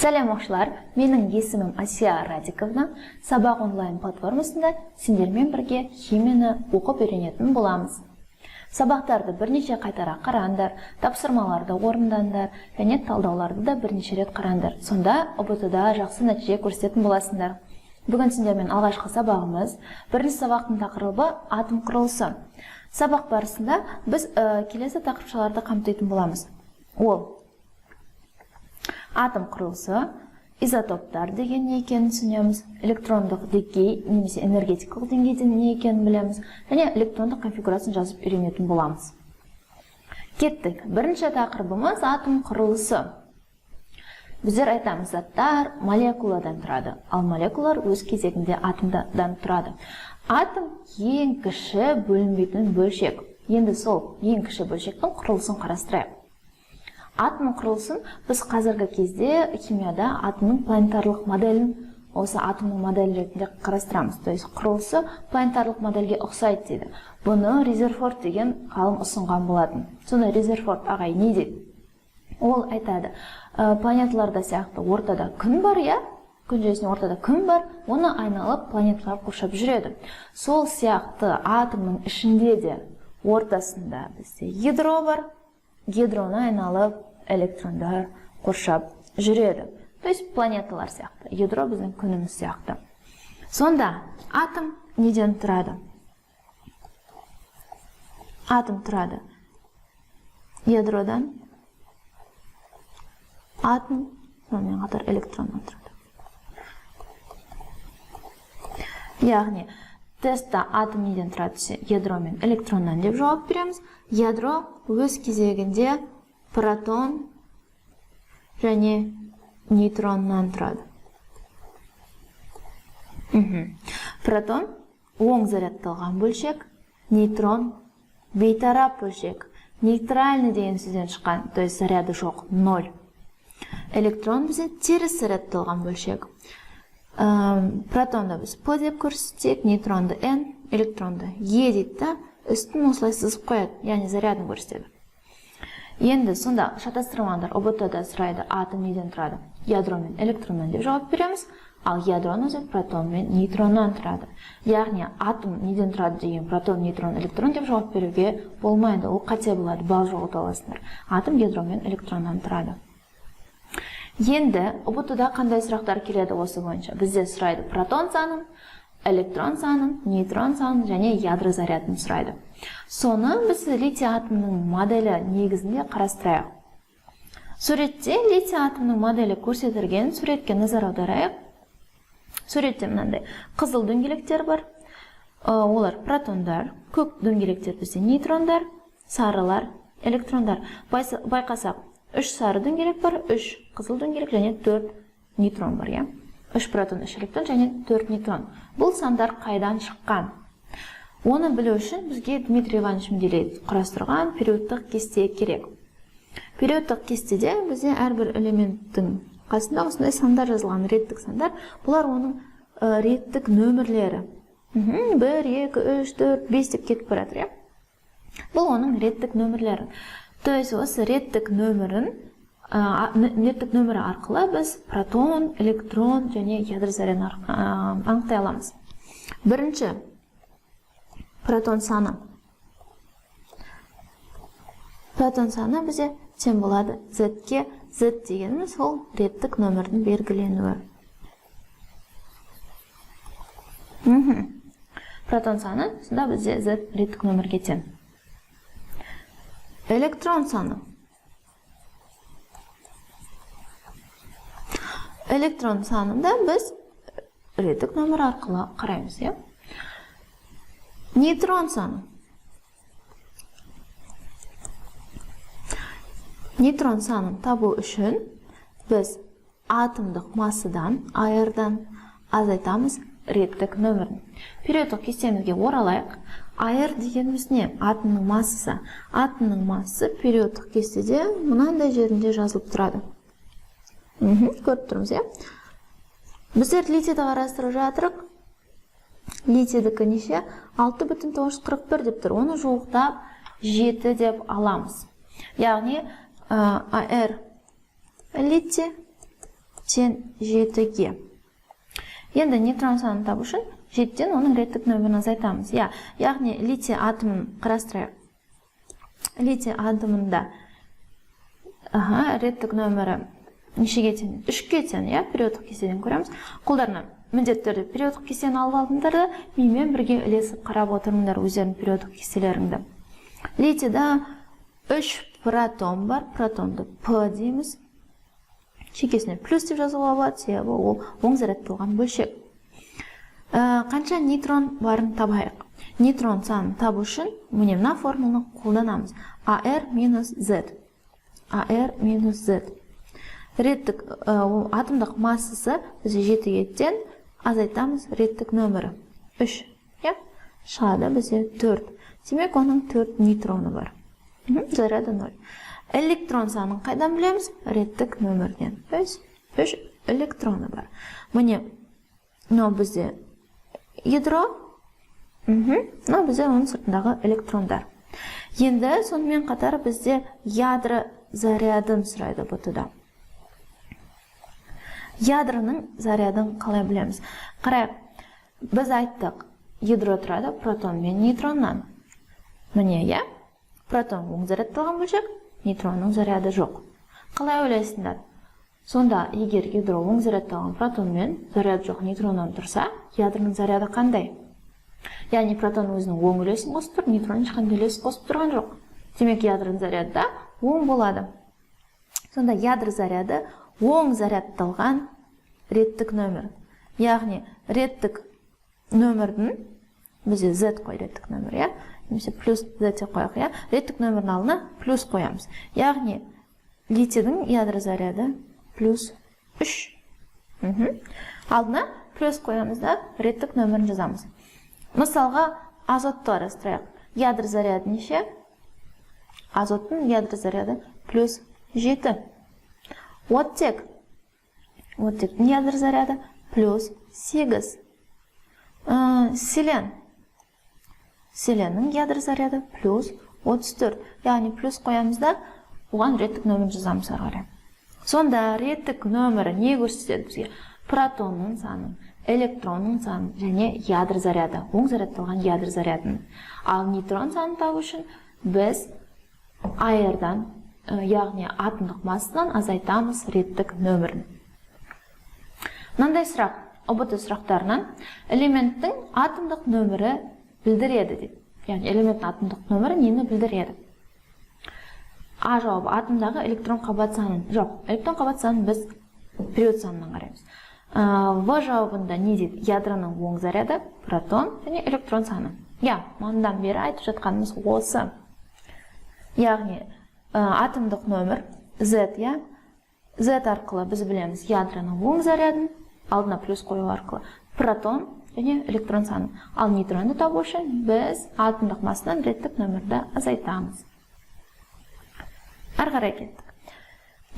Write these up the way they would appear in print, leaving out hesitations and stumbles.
Сәлем, оқушылар! Менің есімім Асия Радиковна. Сабақ онлайн платформасында сендермен бірге химияны оқып үйренетін боламыз. Сабақтарды бірнеше қайтара қараңдар, тапсырмаларды орындаңдар және талдауларды да бірнеше рет қараңдар. Сонда ҰБТ-да жақсы нәтиже көрсететін боласыңдар. Бүгін сендермен алғашқы сабағымыз. Бірінші сабақтың тақырыбы атом құрылысы. Сабақ барысында біз келесі тақырыпшаларды қамтитын боламыз. Ол атом құрылысы, изотоптар деген не екенін түсінеміз, электрондық деңгей немесе энергетикалық деңгейдің не екенін білеміз және электрондық конфигурацияны жазып үйренетін боламыз. Кеттік. Бірінші тақырыбымыз атом құрылысы. Біздер айтамыз, заттар молекуладан тұрады, ал молекулалар өз кезегінде атомдан тұрады. Атом ең кіші бөлінбейтін бөлшек. Енді сол ең кіші бөлшектің құрылысын қарастырайық. Атом құрылысын біз қазіргі кезде химияда атомның планетарлық моделін, осы атомның моделі ретінде қарастырамыз. То есть құрылысы планетарлық модельге ұқсайды дейді. Бұны Резерфорд деген ғалым ұсынған болатын. Сонда Резерфорд ағай не дейді? Ол айтады, планеталарда сияқты ортада күн бар, иә? Күн жүйесінің ортада күн бар, оны айналып планеталар қоршап жүреді. Сол сияқты атомның ішінде де ортасында бізде ядро бар. Ядроны айналып электрондар қоршап жүреді. То есть планеталар сияқты. Ядро біздің күніміз сияқты. Сонда атом неден тұрады? Атом тұрады ядродан, атом, сонымен қатар электроннан тұрады. Яғни тестта атом неден тұрады десе, ядро мен электроннан деп жауап береміз. Ядро өз кезегінде протон және нейтроннан тұрады. Протон оң зарядталған бөлшек, нейтрон бейтарап бөлшек. Нейтральный деген сөзден шыққан, то есть заряды жоқ, 0. Электрон бізде теріс зарядталған бөлшек. Протонды біз П деп көрсетсек, нейтронды Н, электронды Е дейді да, үстін осылай сызып қояды, яғни зарядын көрсетеді. Енді сонда шатастырмаңдар, ҰБТ-да сұрайды, атом неден тұрады? Ядро мен электроннан деп жауап береміз, ал ядроның өзі протон мен нейтроннан тұрады. Яғни атом неден тұрады деген протон, нейтрон, электрон деп жауап беруге болмайды, ол қате болады, балл жоғалта аласыңдар. Атом ядро мен электроннан тұрады. Енді ҰБТ-да қандай сұрақтар келеді осы бойынша? Бізде сұрайды протон санын, электрон санын, нейтрон санын және ядро зарядын сұрайды. Соны біз литий атомының моделі негізінде қарастырайық. Суретте литий атомының моделі көрсетілген. Суретке назар аударайық. Суретте мынандай қызыл дөңгелектер бар. Олар протондар, көк дөңгелектер бізде нейтрондар, сарылар электрондар. Байқасақ, 3 сары дөңгелек бар, 3 қызыл дөңгелек және 4 нейтрон бар, иә? 3 протон, 3 электрон және 4 нейтрон. Бұл сандар қайдан шыққан? Оны білу үшін бізге Дмитрий Иванович Менделеев құрастырған периодтық кесте керек. Периодтық кестеде бізде әрбір элементтің қасында осындай сандар жазылған, реттік сандар. Бұлар оның реттік нөмірлері. 1, 2, 3, 4, 5 деп кетіп баратыр, иә? Бұл оның реттік нөмірлері. То есть осы реттік нөмірін, реттік нөмірі арқылы біз протон, электрон және ядро зарядын анықтай аламыз. Бірінші протон саны. Протон саны бізде тең болады Z-ке. Z дегеніміз ол реттік нөмірдің белгіленуі. Протон саны сонда бізде Z реттік нөмірге тең. Электрон саны. Электрон санында біз реттік нөмір арқылы қараймыз, иә? Нейтрон саны. Нейтрон санын табу үшін біз атомдық массадан, АР-дан азайтамыз реттік нөмірін. Периодтық кестемізге оралайық. АР дегеніміз не? Атомның массасы. Атомның массасы периодтық кестеде мынандай жерінде жазылып тұрады. Көріп тұрмыз, иә? Біздер литийді қарастырып жатырық. Литийдікі неше? 6,941 деп тұр. Оны жуықтап 7 деп аламыз. Яғни, АР литий Тең 7-ге. Енді нейтрон санын табу үшін 7-тен оның реттік нөмірін азайтамыз. Яғни литий атомын қарастырайық. Литий атомында реттік нөмірі нешеге тең? 3-ке тең, иә, периодтық кестеден көреміз. Қолдарына міндетті түрде периодтық кестені алып алдыңдар да, менімен бірге ілесіп қарап отырыңдар өздерінің периодтық кестелеріңді. Литийда 3 протон бар, протонды П дейміз. Шекесіне плюс деп жазуға болады, себебі ол оң зарядталған бөлшек. Қанша нейтрон барын табайық. Нейтрон санын табу үшін міне мына формуланы қолданамыз. АР минус Z. АР минус Z. Реттік атомдық массасы бізде 7-ге тең, азайтамыз реттік нөмірі 3. Иә? Шығады бізде 4. Демек, оның 4 нейтроны бар. Заряды 0. Электрон санын қайдан білеміз? Реттік нөмірден. То есть 3 электроны бар. Міне, мынау бізде ядро, мынау бізде оның сыртындағы электрондар. Енді сонымен қатар бізде ядро зарядын сұрайды ҰБТ-да. Ядроның зарядын қалай білеміз? Қарайық, біз айттық, ядро тұрады протон мен нейтроннан. Міне, иә? Протон оң зарядталған бөлшек, нейтронның заряды жоқ. Қалай ойлайсыңдар? Сонда егер ядро оң зарядталған протон мен заряды жоқ нейтроннан тұрса, ядроның заряды қандай? Яғни протон өзінің оң үлесін қосып тұр, нейтрон ешқандай үлес қосып тұрған жоқ. Демек, ядроның заряды да оң болады. Сонда ядро заряды оң зарядталған реттік нөмір. Яғни реттік нөмірдің, бізде Z қой реттік нөмір, иә? Немесе плюс Z деп қояйық, иә? Реттік нөмірдің алдына плюс қоямыз. Яғни литийдің ядро заряды плюс 3. Алдына плюс қоямыз да, реттік нөмірін жазамыз. Мысалға, азотты қарастырайық. Ядро заряды неше? Азоттың ядро заряды плюс 7. Оттек. Оттектің ядро заряды плюс 8. Селен. Селеннің ядро заряды плюс 34. Яғни плюс қоямыз да, оған реттік нөмірін жазамыз ары қарай. Сонда реттік нөмірі не көрсетеді бізге? Протонның санын, электронның санын және ядро заряды, оң зарядталған ядро зарядын. Ал нейтрон санын табу үшін біз АР-дан, яғни атомдық массадан азайтамыз реттік нөмірін. Мынандай сұрақ, ҰБТ сұрақтарынан элементтің атомдық нөмірі білдіреді дейді. Яғни элементтің атомдық нөмірі нені білдіреді? А жауабы атомдағы электрон қабат санын. Жоқ, электрон қабат санын біз период санынан қараймыз. В жауабында не дейді? Ядроның оң заряды, протон және электрон саны. Иә, мындан бері айтып жатқанымыз осы. Яғни атомдық нөмір Z, иә? Z арқылы біз білеміз ядроның оң зарядын, алдына плюс қою арқылы протон және электрон санын. Ал нейтронды табу үшін біз атомдық массадан реттік нөмірді азайтамыз. Ары қарай кеттік.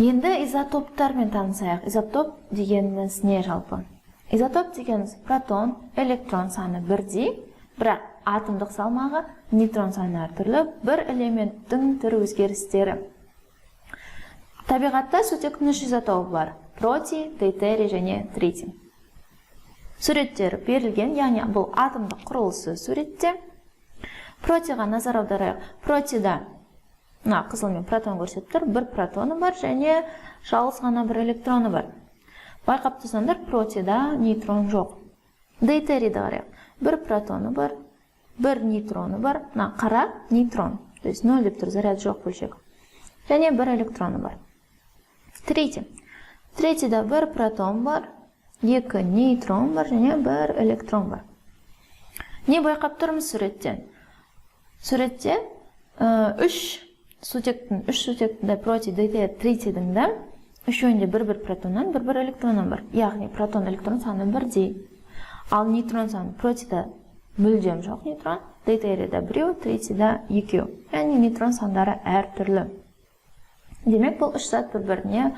Енді изотоптармен танысайық. Изотоп дегеніміз не жалпы? Изотоп дегеніміз протон, электрон саны бірдей, бірақ атомдық салмағы, нейтрон саны әртүрлі бір элементтің түр өзгерістері. Табиғатта сутектің 3 изотопы бар: протий, дейтерий және тритий. Суреттер берілген, яғни бұл атомдық құрылысы суретте. Протийға назар аударайық. Протийда мына қызылмен протон көрсетіп тұр, бір протоны бар және жалғыз ғана бір электроны бар. Байқап тұрсаңдар, протийда нейтрон жоқ. Дейтерийді қарайық. Бір протоны бар, бір нейтроны бар. Мына қара нейтрон, то есть 0 деп тұр, заряд жоқ бөлшек. Және бір электроны бар. Тритий. Тритийда бір протон бар, 2 нейтрон бар және бір электрон бар. Не байқап тұрмыз суреттен? Суретте 3 сутектің, 3 сутектің протий, дейтерий, тритийдің да үшеуінде бір-бір протоннан, бір-бір электроннан бар. Яғни протон, электрон саны бірдей. Ал нейтрон саны протийда мүлдем жоқ нейтрон, дейтерийда біреу, тритийда екеу. Яғни нейтрон сандары әртүрлі. Демек, бұл үш зат бір-біріне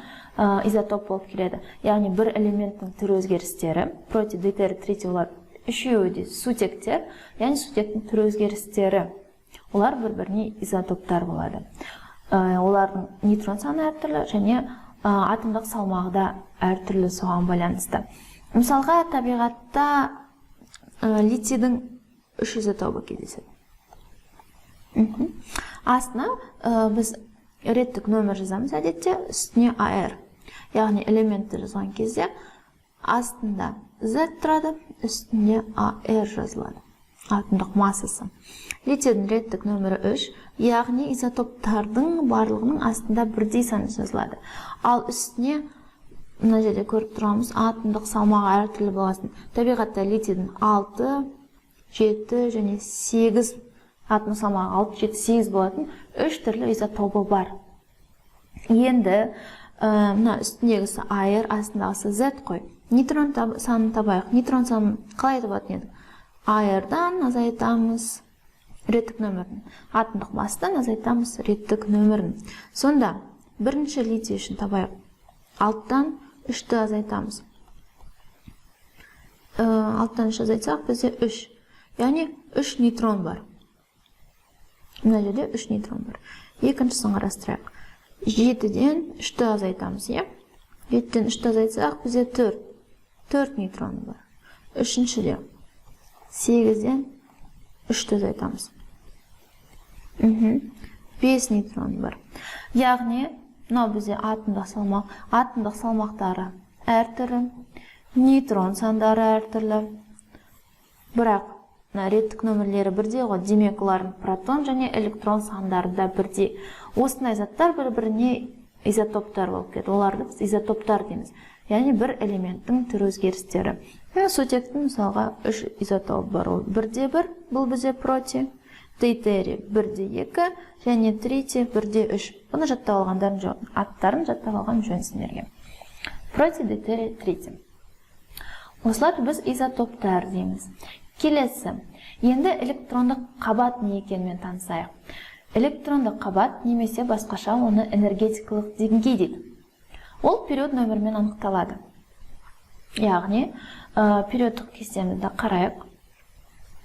изотоп болып келеді. Яғни бір элементтің түр өзгерістері, протий, дейтерий, тритий, олар үшеуі де сутектер, яғни сутектің түр өзгерістері. Олар бір-біріне изотоптар болады. Олардың нейтрон саны әртүрлі және Атомдық салмағы да әртүрлі соған байланысты. Мысалға, табиғатта литийдің 3 изотобы кездеседі. Астына біз реттік нөмір жазамыз әдетте, үстіне АР. Яғни элементті жазған кезде астында Z тұрады, үстіне АР жазылады. Атомдық массасы. Литийдің реттік нөмірі 3, яғни изотоптардың барлығының астында бірдей сан жазылады. Ал үстіне мына жерде көріп тұрамыз, атомдық салмағы әртүрлі болғасын. Табиғатта литийдің 6, 7 және 8 атом салмағы 6, 7, 8 болатын 3 түрлі изотобы бар. Енді мына үстіндегісі АР, астындағысы Z қой. Нейтрон санын табайық. Нейтрон санын қалай табатын едік? АР-дан азайтамыз реттік нөмірін. Атомдық массадан азайтамыз реттік нөмірін. Сонда бірінші литий үшін табайық. 6-тан 3-ті азайтамыз. 6-тан 3 азайтсақ, бізде 3. Яғни 3 нейтрон бар. Мына жерде 3 нейтрон бар. Екіншісін қарастырайық. 7-ден 3-ті азайтамыз, иә? 7-ден 3-ті азайтсақ, бізде 4. 4 нейтрон бар. Үшіншіде 8-ден 3-ті азайтамыз. 5 нейтрон бар. Яғни, мынау бізде атомдық салмақ, атомдық салмақтары әртүрлі, нейтрон сандары әртүрлі. Бірақ мына реттік нөмірлері бірдей ғой, демек олардың протон және электрон сандары да бірдей. Осындай заттар бір-біріне изотоптар болып кетеді. Оларды біз изотоптар дейміз. Яғни бір элементтің түр өзгерістері. Сутектің мысалға 3 изотобы бар. Ол 1,1, бұл бізде протий, дейтерий 1,2 және тритий 1,3. Бұны жаттап алғандарың жөн, аттарын жаттап алған жөн сендерге. Протий, дейтерий, тритий. Осыларды біз изотоптар дейміз. Келесі. Енді электрондық қабат не екенімен танысайық. Электрондық қабат немесе басқаша оны энергетикалық деңгей дейді. Ол период нөмірімен анықталады. Яғни, периодтық кестемізді қарайық.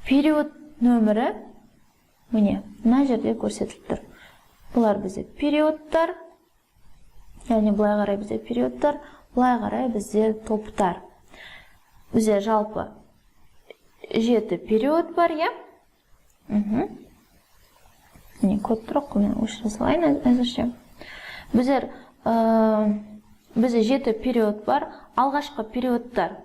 Период нөмірі міне мына жерде көрсетіліп тұр. Бұлар бізде периодтар, яғни былай қарай бізде периодтар, былай қарай бізде топтар. Бізде жалпы 7 период бар, иә? Міне код тұр ғой, мен өшіре салайын әзірше. Бізде 7 период бар. Алғашқы периодтар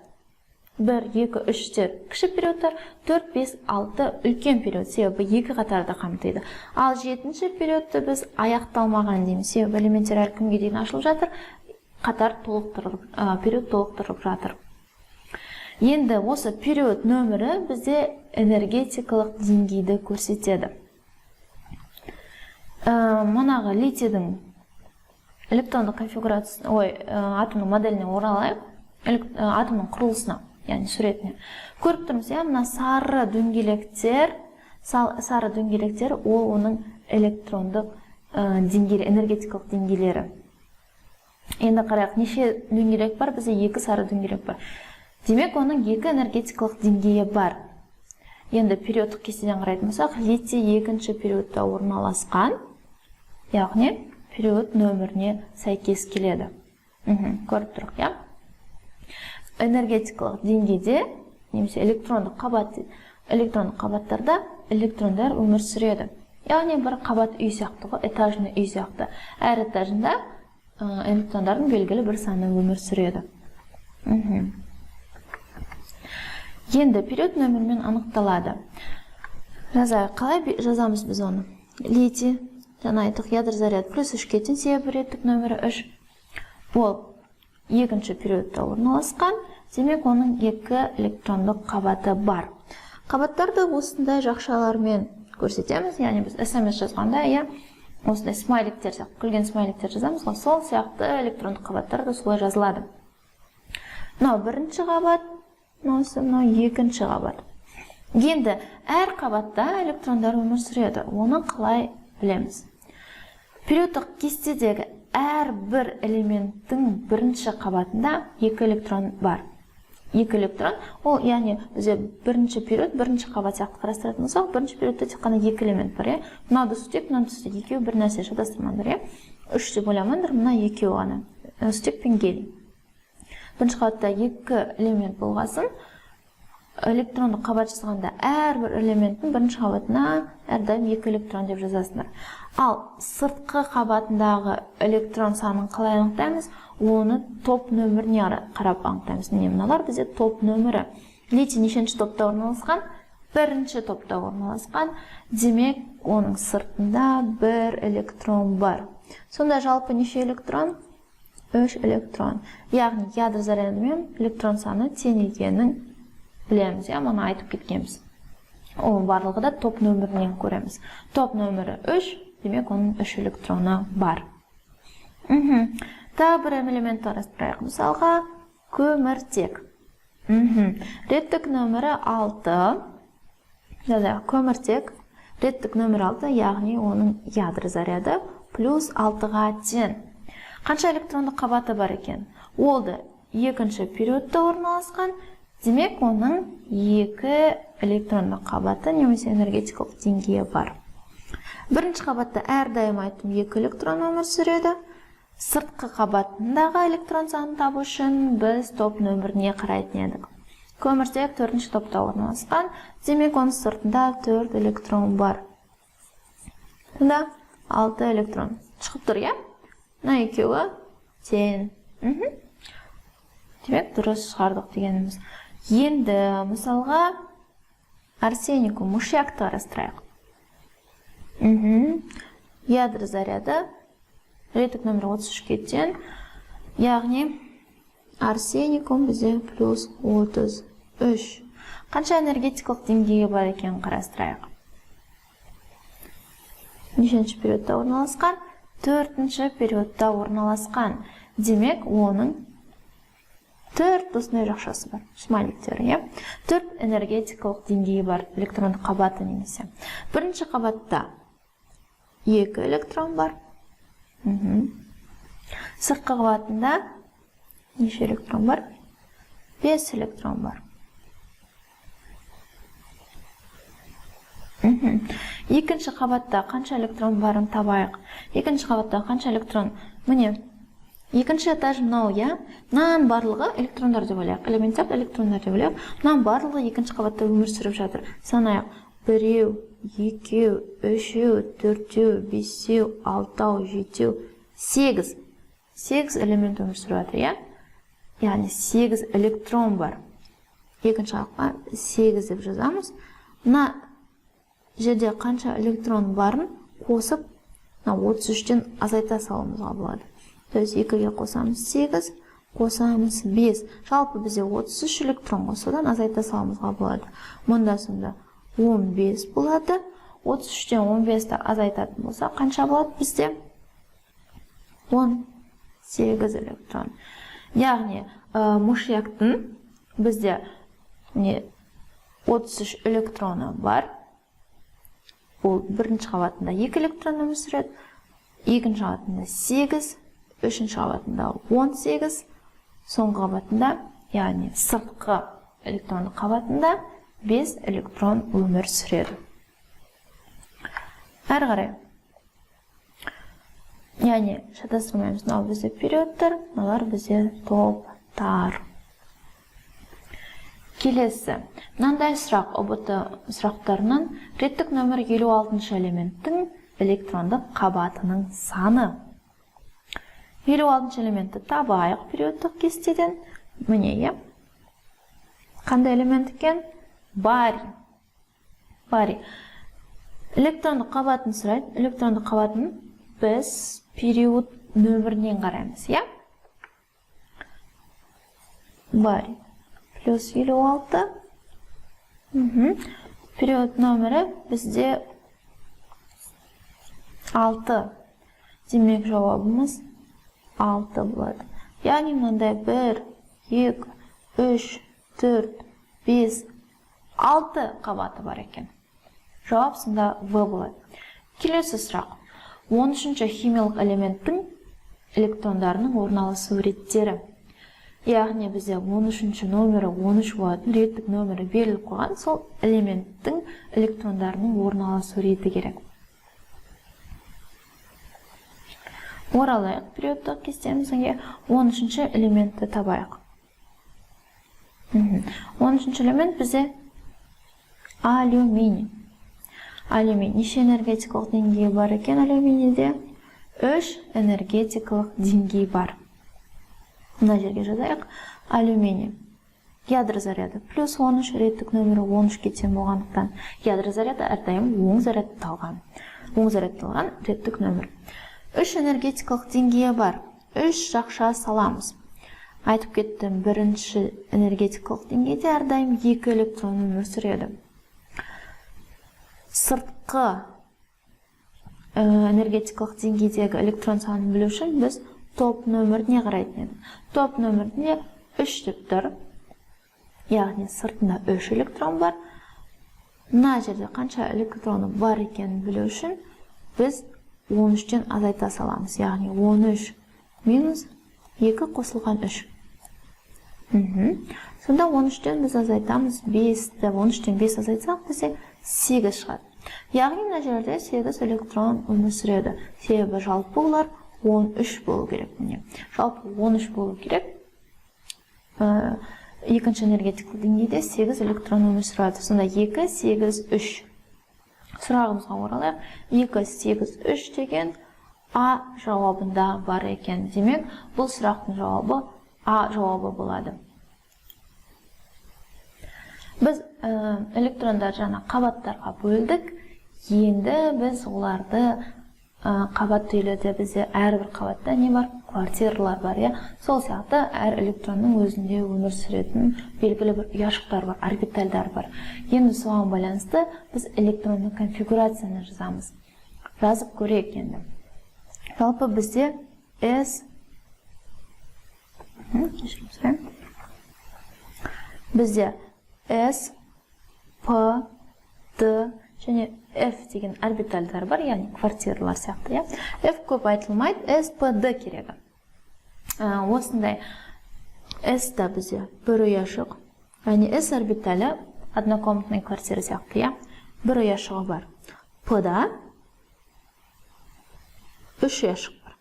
1, 2, 3-тер кіші периодтар, 4, 5, 6 үлкен период, себебі екі қатарды қамтиды. Ал 7-ші периодты біз аяқталмаған дейміз, себебі элементтер әлі күнге дейін ашылып жатыр, қатар толықтырылып, период толықтырылып жатыр. Енді осы период нөмірі бізде энергетикалық деңгейді көрсетеді. Манағы литийдің электрондық конфигурациясы, ой, атомның моделіне оралайық, атомның құрылысына, яғни суретіне. Көріп тұрмыз, иә, мына сары дөңгелектер, сары дөңгелектер ол оның электрондық деңгейлері, энергетикалық деңгейлері. Енді қарайық, неше дөңгелек бар? Бізде 2 сары дөңгелек бар. Демек, оның 2 энергетикалық деңгейі бар. Енді периодтық кестеден қарайтын болсақ, литий 2-ші периодта орналасқан, яғни период нөміріне сәйкес келеді. Көріп тұрық, иә? Энергетикалық деңгейде немесе электрондық қабат, электрондық қабаттарда электрондар өмір сүреді. Яғни бір қабат үй сияқты ғой, этажный үй сияқты. Әр этажында электрондардың белгілі бір саны өмір сүреді. Енді период нөмірімен анықталады. Жазайық, қалай жазамыз біз оны? Литий, жаңа айттық, ядро заряд плюс 3-ке тең, себебі реттік нөмірі 3. Ол 2-ші периодта орналасқан, демек оның 2 электрондық қабаты бар. Қабаттарды осындай жақшалармен көрсетеміз, яғни біз СМС жазғанда, иә, осындай смайликтер сияқты, күлген смайликтер жазамыз ғой, сол сияқты электрондық қабаттар да солай жазылады. Мынау бірінші қабат, мынау екінші қабат. Енді әр қабатта электрондар өмір сүреді. Оны қалай білеміз? Периодтық кестедегі әрбір элементтің бірінші қабатында 2 электрон бар. 2 электрон, ол яғни бізде бірінші период, бірінші қабат сияқты қарастыратын болсақ, бірінші периодта тек қана 2 элемент бар, иә? Мынау да сутек, мынау да сутек, екеуі бір нәрсе, шатастырмаңдар, иә? 3 деп ойламаңдар, мына екеуі ғана. Сутек пен гелий. Бірінші қабатта 2 элемент болғасын, электрондық қабат жазғанда әрбір элементтің бірінші қабатына әрдайым 2 электрон деп жазасыңдар. Ал сыртқы қабатындағы электрон санын қалай анықтаймыз? Оны топ нөміріне қарап анықтаймыз. Міне, мыналар бізде топ нөмірі. Литий нешінші топта орналасқан? Бірінші топта орналасқан. Демек, оның сыртында 1 электрон бар. Сонда жалпы неше электрон? 3 электрон. Яғни ядро заряды мен электрон саны тең екенін білеміз, иә, мұны айтып кеткенбіз. Оның барлығы да топ нөмірінен көреміз. Топ нөмірі 3, демек оның 3 электроны бар. Тағы бір элемент қарастырайық. Мысалға, көміртек. Реттік нөмірі 6. Жазайық, көміртек. Реттік нөмірі 6, яғни оның ядро заряды плюс 6-ға тең. Қанша электрондық қабаты бар екен? Ол да екінші периодта орналасқан. Демек, оның 2 электрондық қабаты немесе энергетикалық деңгейі бар. Бірінші қабатта әрдайым айттым 2 электрон өмір сүреді. Сыртқы қабатындағы электрон санын табу үшін біз топ нөміріне қарайтын едік. Көміртек 4-ші топта орналасқан. Демек, оның сыртында 4 электрон бар. Сонда 6 электрон шығып тұр, иә? Мына екеуі тең. Демек, дұрыс шығардық дегеніміз. Енді мысалға арсенику мышьякты қарастырайық. Ядро заряды реттік нөмірі 33-ке тең. Яғни арсеникум бізде плюс 33. Қанша энергетикалық деңгейі бар екенін қарастырайық. Нешінші периодта орналасқан? 4-ші периодта орналасқан. Демек, оның 4 осындай жақшасы бар, смайликтері, иә? 4 энергетикалық деңгейі бар, электрондық қабаты немесе. Бірінші қабатта 2 электрон бар. Сыртқы қабатында неше электрон бар? 5 электрон бар. Екінші қабатта қанша электрон барын табайық. Екінші қабатта қанша электрон? Міне, екінші этаж мынау, иә? Мынаның барлығы электрондар деп ойлайық. Элементтер электрондар деп ойлайық. Мынаның барлығы екінші қабатта өмір сүріп жатыр. Санайық. 1, 2, 3, 4, 5, 6, 7, 8. 8 элемент өмір сүріп жатыр, иә? Яғни 8 электрон бар. Екінші қабатқа 8 деп жазамыз. Мына жерде қанша электрон барын қосып, мына 33-тен азайта салуымызға болады. То есть 2-ге қосамыз 8, қосамыз 5. Жалпы бізде 33 электрон ғой, содан азайта салуымызға болады. Мұнда сонда 15 болады. 33-тен 15-ті азайтатын болса, қанша болады бізде? 18 электрон. Яғни, мышьяктың бізде 33 электроны бар. Ол бірінші қабатында 2 электрон өмір сүреді, екінші қабатында 8, үшінші қабатында 18, соңғы қабатында, яғни сыртқы электрондық қабатында 5 электрон өмір сүреді. Әрі қарай. Яғни шатастырмаймыз, мынау бізде периодтар, мыналар бізде топтар. Келесі, мынандай сұрақ ҰБТ сұрақтарынан реттік нөмір 56 элементтің электрондық қабатының саны. 56 элементті табайық периодтық кестеден. Міне, иә. Қандай элемент екен? Барий. Барий. Электрондық қабатын сұрайды. Электрондық қабатын біз период нөмірінен қараймыз, иә? Барий. Плюс 56. Период нөмірі бізде 6. Демек, жауабымыз 6 болады. Яғни мынандай 1, 2, 3, 4, 5, 6 қабаты бар екен. Жауап сонда В болады. Келесі сұрақ. 13-ші химиялық элементтің электрондарының орналасу реттері. Яғни бізде 13-ші нөмірі 13 болатын реттік нөмірі беріліп қойған, сол элементтің электрондарының орналасу реті керек. Оралайық периодтық кестемізге, 13-ші элементті табайық. 13-ші элемент бізде алюминий. Алюминий неше энергетикалық деңгейі бар екен алюминийде? 3 энергетикалық деңгей бар. Мына жерге жазайық. Алюминий. Ядро заряды плюс 13, реттік нөмірі 13-ке тең болғандықтан ядро заряды әрдайым оң зарядталған. Оң зарядталған реттік нөмір. 3 энергетикалық деңгейі бар. 3 жақша саламыз. Айтып кеттім, бірінші энергетикалық деңгейде әрдайым 2 электрон өмір сүреді. Сыртқы энергетикалық деңгейдегі электрон санын білу үшін біз топ нөміріне қарайтын едік. Топ нөміріне 3 деп тұр. Яғни сыртында 3 электрон бар. Мына жерде қанша электроны бар екенін білу үшін біз 13-тен азайта саламыз. Яғни 13 минус 2 қосылған 3. Сонда 13-тен біз азайтамыз 5-ті. 13-тен 5 азайтсақ, бізде 8 шығады. Яғни мына жерде 8 электрон өмір сүреді. Себебі жалпы олар 13 болу керек. Міне. Жалпы 13 болу керек. Екінші энергетикалық деңгейде 8 электрон өмір сүреді. Сонда 2, 8, 3. Сұрағымызға оралайық. 2, 8, 3 деген А жауабында бар екен. Демек, бұл сұрақтың жауабы А жауабы болады. Біз электрондар жаңа қабаттарға бөлдік. Енді біз оларды қабат үйлерде бізде әрбір қабатта не бар? Квартиралар бар, иә? Сол сияқты әр электронның өзінде өмір сүретін белгілі бір ұяшықтар бар, орбитальдар бар. Енді соған байланысты біз электронды конфигурацияны жазамыз. Жазып көрейік енді. Жалпы бізде S, бізде S, P, D және F деген орбитальдар бар, яғни квартиралар сияқты, иә? F көп айтылмайды, S, P, D керегі. Осындай S-та бізде бір ұяшық, яғни S орбиталі однокомнатный квартира сияқты, иә? Бір ұяшығы бар. P-да 3 ұяшық бар.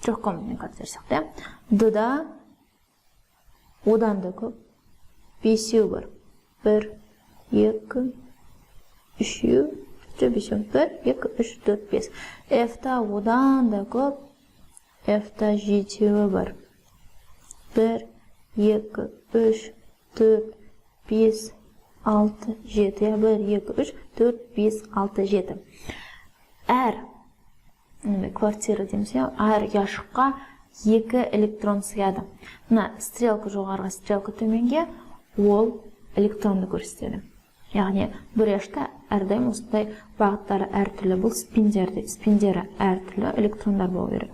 Трехкомнатный квартира сияқты, иә? D-да одан да көп, 5 бар. 1, 2, 3, 5, 1, 2, 3, 4, 5. F-та одан да көп, F-та 7 бар. 1, 2, 3, 4, 5, 6, 7. 1, 2, 3, 4, 5, 6, 7. Әр квартира дейміз, әр ұяшыққа 2 электрон сыяды. Мына стрелка жоғарғы, стрелка төменге, ол электронды көрсетеді. Яғни бір ұяшта әрдайым осындай бағыттары әртүрлі, бұл спиндер дейді, спиндері әртүрлі электрондар болу керек.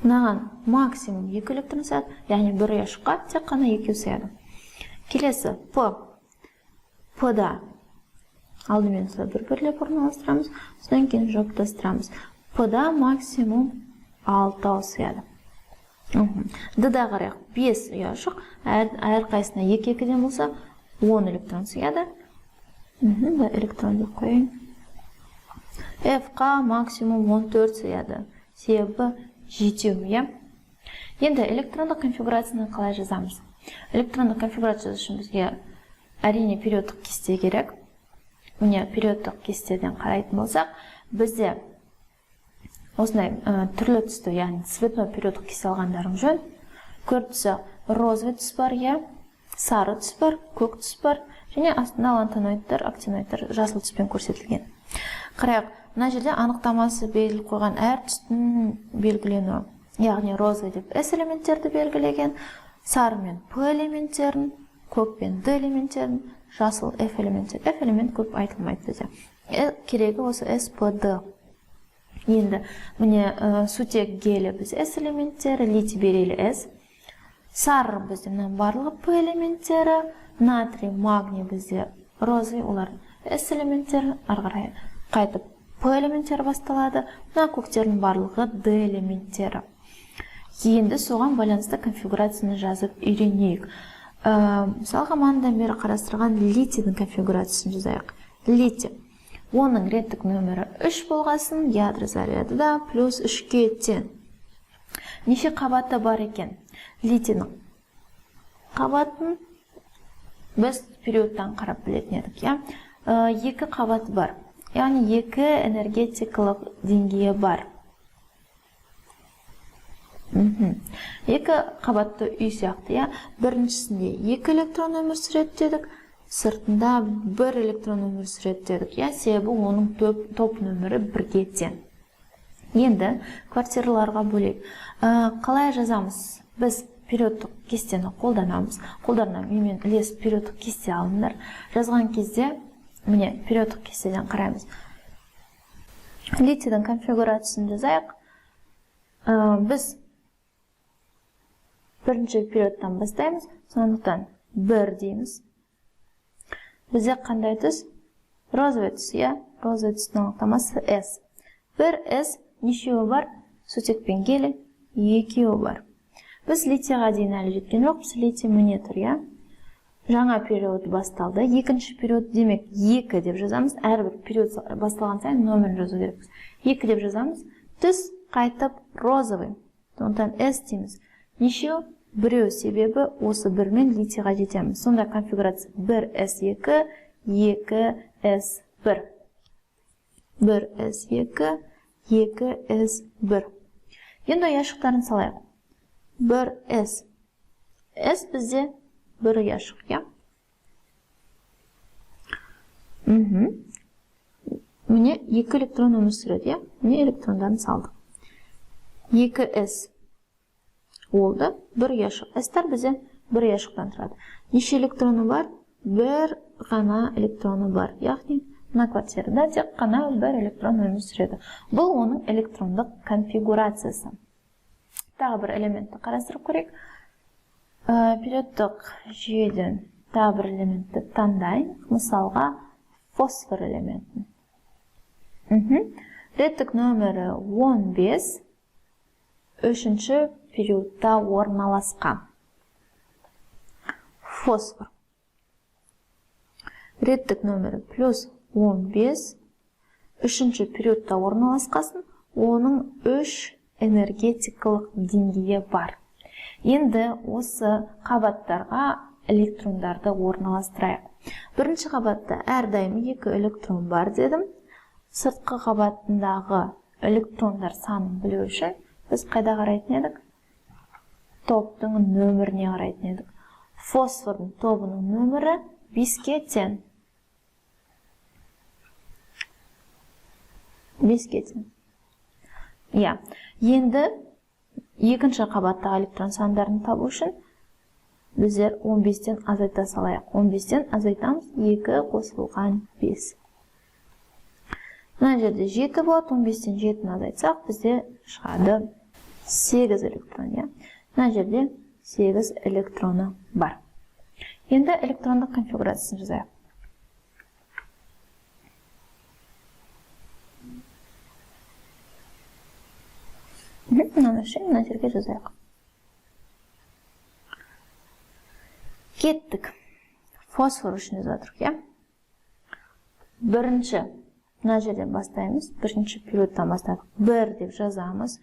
Мынаған максимум 2 электрон сыяды, яғни бір ұяшыққа тек қана 2 сыяды. Келесі П. П-да алдымен осылай бір-бірлеп орналастырамыз, содан кейін жауаптастырамыз. П-да максимум 6 сыяды. Д-да қарайық, 5 ұяшық, әрқайсысына 2-2-ден болса 10 электрон сыяды. Б электрон деп қояйын. F-қа максимум 14 сыяды. Себебі 7, иә? Енді электрондық конфигурацияны қалай жазамыз? Электрондық конфигурация жазу үшін бізге әрине периодтық кесте керек. Міне, периодтық кестеден қарайтын болсақ, бізде осындай түрлі түсті, яғни цветной периодтық кесте алғандарың жөн. Көріп тұрсақ, розовый түс бар, иә? Сары түс бар, көк түс бар, және астында лантаноидтар, актиноидтар жасыл түспен көрсетілген. Қарайық, мына жерде анықтамасы белгіліп қойған әр түстің белгіленуі. Яғни розовый деп S элементтерді белгілеген, сары мен П элементтерін, көк пен Д элементтерін, жасыл F элементтер. F элемент көп айтылмайды бізде. Керегі осы S, П, Д. Енді міне сутек гелі біз S элементтері, литий, бериллий S. Сары бізде мына барлығы П элементтері, натрий, магний бізде розовый, олар S элементтері, ары қарай қайтып П элементтері басталады, мына көктердің барлығы Д элементтері. Енді соған байланысты конфигурацияны жазып үйренейік. Мысалға, манадан бері қарастырған литийдің конфигурациясын жазайық. Литий. Оның реттік нөмірі 3 болғасын, ядро заряды да плюс 3-ке тең. Неше қабаты бар екен? Литийдің қабатын біз периодтан қарап білетін едік, иә? 2 қабаты бар. Яғни 2 энергетикалық деңгейі бар. 2 қабатты үй сияқты, иә? Біріншісінде 2 электрон өмір сүреді дедік, сыртында 1 электрон өмір сүреді дедік, иә? Себебі оның топ нөмірі 1-ге тең. Енді квартираларға бөлейік. Қалай жазамыз? Біз периодтық кестені қолданамыз. Қолдарына менімен ілесіп периодтық кесте алыңдар. Жазған кезде, міне, периодтық кестеден қараймыз. Литийдің конфигурациясын жазайық. Біз бірінші периодтан бастаймыз, сондықтан 1 дейміз. Бізде қандай түс? Розовый түс, иә? Розовый түстің анықтамасы S. 1 S нешеуі бар? Сутек пен гелий екеуі бар. Біз литийға дейін әлі жеткен жоқпыз. Литий міне тұр, иә? Жаңа период басталды. Екінші период, демек 2 деп жазамыз. Әрбір период басталған сайын нөмірін жазу керекпіз. 2 деп жазамыз. Түс қайтып розовый. Сондықтан S дейміз. Нешеу? Біреу, себебі осы бірмен литийға жетеміз. Сонда конфигурация 1 S2, 2 S1. 1 S2, 2 S1. Енді ұяшықтарын салайық. 1 S. S бізде бір ұяшық, иә? Міне 2 электрон өмір сүреді, иә? Міне электрондарын салдық. 2 S болды, бір ұяшық. S-тар бізде бір ұяшықтан тұрады. Неше электроны бар? Бір ғана электроны бар. Яғни мына квартирада тек қана бір электрон өмір сүреді. Бұл оның электрондық конфигурациясы. Тағы бір элементті қарастырып көрейік. Периодтық жүйеден тағы бір элементті таңдайық. Мысалға, фосфор элементін. Реттік нөмірі 15, үшінші периодта орналасқан. Фосфор. Реттік нөмірі плюс 15, үшінші периодта орналасқасын, оның 3 энергетикалық деңгейі бар. Енді осы қабаттарға электрондарды орналастырайық. Бірінші қабатта әрдайым 2 электрон бар дедім. Сыртқы қабатындағы электрондар санын білу үшін біз қайда қарайтын едік? Топтың нөміріне қарайтын едік. Фосфордың тобының нөмірі 5-ке тең. 5-ке тең. Иә. Енді екінші қабаттағы электрон сандарын табу үшін біздер 15-тен азайта салайық. 15-тен азайтамыз, 2 қосылған 5. Мына жерде 7 болады, 15-тен 7-ні азайтсақ, бізде шығады 8 электрон. Иә. Мына жерде 8 электроны бар. Енді электрондық конфигурациясын жазайық. Мынаны мына жерге жазайық. Кеттік. Фосфор үшін жазып жатырмық, иә? Бірінші мына жерден бастаймыз. Бірінші периодтан бастадық. 1 деп жазамыз.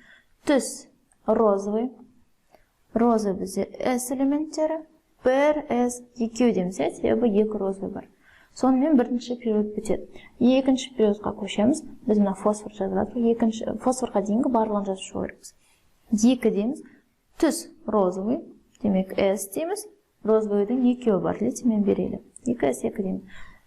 Түс розовый. Розовый бізде S элементтері. 1 S 2 дейміз, себебі 2 розовый бар. Сонымен бірінші период бітеді. Екінші периодқа көшеміз. Біз мына фосфор жазып жатырмыз. Екінші фосфорға дейінгі барлығын жазып шығу керекпіз. 2 дейміз. Түс розовый, демек S дейміз. Розовыйдың екеуі бар, литиймен берелі. 2 S 2 дейміз.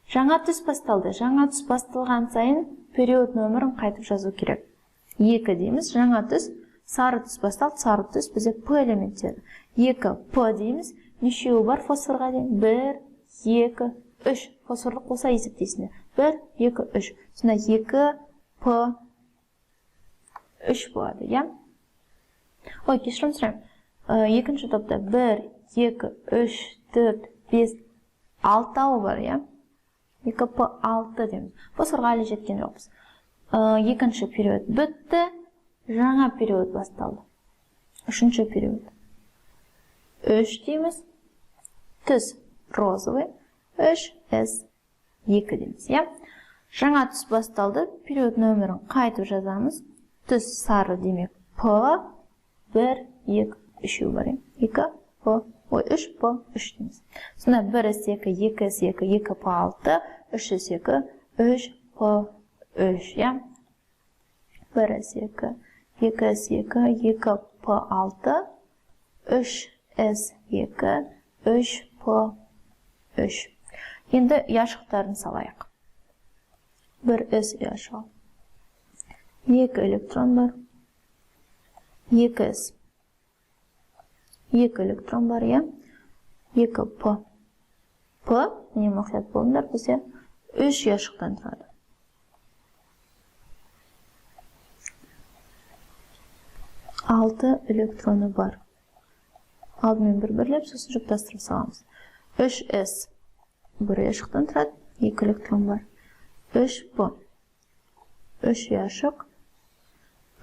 Жаңа түс басталды. Жаңа түс басталған сайын период нөмірін қайтып жазу керек. 2 дейміз. Жаңа түс, сары түс басталды. Сары түс бізде П элементтері. 2 П дейміз. Нешеуі бар фосфорға дейін? 1, 2, 3. Фосфорлық қоса есептейсіңдер. 1, 2, 3. Сонда 2 П 3 болады, иә? Ой, кешірім сұраймын. Екінші топта 1, 2, 3, 4, 5, 6 бар, иә? 2 П 6 дейміз. Фосфорға әлі жеткен жоқпыз. Екінші период бітті. Жаңа период басталды. Үшінші период. 3 дейміз. Түс розовый. 3 С 2 дейміз, иә? Жаңа түс басталды, период нөмірін қайтып жазамыз. Түс сары, демек П, 1, 2, 3 бар. 2, П, ой, 3, П, 3 дейміз. Сонда 1 С 2, 2 С 2, 2 П 6, 3 С 2, 3 П 3, иә? 1 С 2, 2 С 2, 2 П 6, 3 С 2, 3 П 3. Енді ұяшықтарын салайық. 1 С ұяшығы. 2 электрон бар. 2 С. 2 электрон бар, иә? 2 П. П, міне мұқият болыңдар, бізде 3 ұяшықтан тұрады. 6 электроны бар. Алдымен бір бірлеп, сосын жұптастырып саламыз. 3 С бір ұяшықтан тұрады, 2 электрон бар. 3 П 3 ұяшық,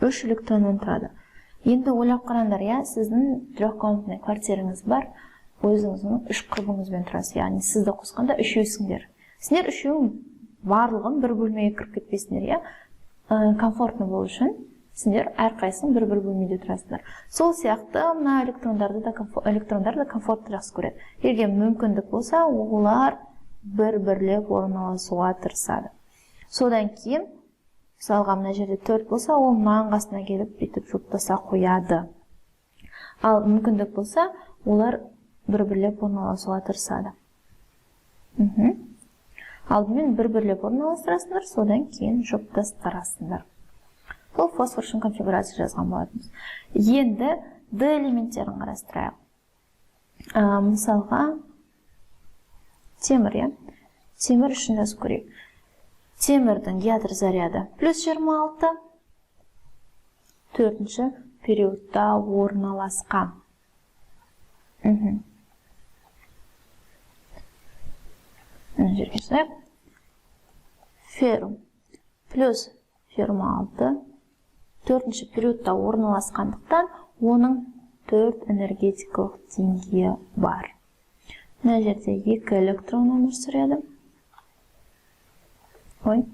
3 электроннан тұрады. Енді ойлап қараңдар, иә, сіздің трехкомнатный квартираңыз бар, өзіңіздің 3 құрбыңызбен тұрасыз, яғни сізді қосқанда үшеусіңдер. Сендер үшеуің барлығын бір бөлмеге кіріп кетпейсіңдер, иә? Комфортно болу үшін сендер әрқайсың бір-бір бөлмеде тұрасыңдар. Сол сияқты мына электрондарды да комфортты жақсы көреді. Егер мүмкіндік болса, олар бір-бірлеп орналасуға тырысады. Содан кейін, мысалға мына жерде 4 болса, ол мынаның қасына келіп бүйтіп жұптаса қояды. Ал мүмкіндік болса, олар бір-бірлеп орналасуға тырысады. Алдымен бір-бірлеп орналастырасыңдар, содан кейін жұптастырасыңдар. Бұл фосфор үшін конфигурация жазған болатынбыз. Енді D элементтерін қарастырайық. Мысалға, темір, иә? Темір үшін жазып көрейік. Темірдің ядро заряды плюс 26, 4-ші периодта орналасқан. Мына жерге жазайық. Феррум плюс 26, 4-ші периодта орналасқандықтан оның 4 энергетикалық деңгейі бар. Мына жерде 2 электрон өмір сүреді. Ой,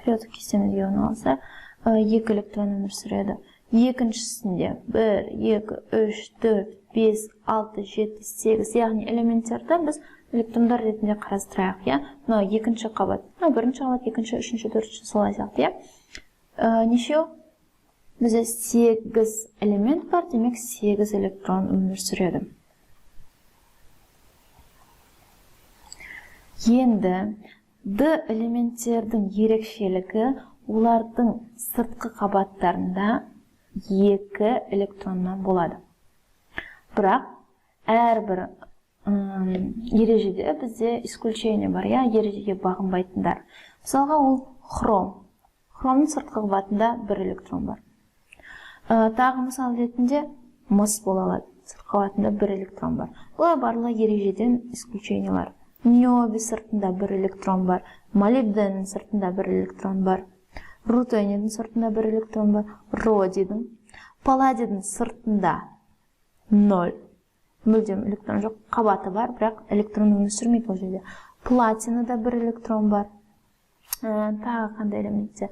периодтық кестемізге орналаса, 2 электрон өмір сүреді. Екіншісінде 1, 2, 3, 4, 5, 6, 7, 8, яғни элементтерді біз электрондар ретінде қарастырайық, иә? Мынау екінші қабат, мынау бірінші қабат, екінші, үшінші, төртінші, солай сияқты, иә? Нешеу? Бізде 8 элемент бар, демек 8 электрон өмір сүреді. Енді D элементтердің ерекшелігі олардың сыртқы қабаттарында 2 электроннан болады. Бірақ әрбір ережеде бізде исключение бар, иә, ережеге бағынбайтындар. Мысалға, ол хром. Хромның сыртқы қабатында 1 электрон бар. Тағы мысал ретінде мыс бола алады. Сыртқы қабатында 1 электрон бар. Бұлар барлығы ережеден исключениелар. Ниоби сыртында 1 электрон бар, молибденнің сыртында 1 электрон бар, рутенийдің сыртында 1 электрон бар, родийдің, палладийдің сыртында 0, мүлдем электрон жоқ, қабаты бар, бірақ электрон өмір сүрмейді ол жерде. Платинада 1 электрон бар. Тағы қандай элементте?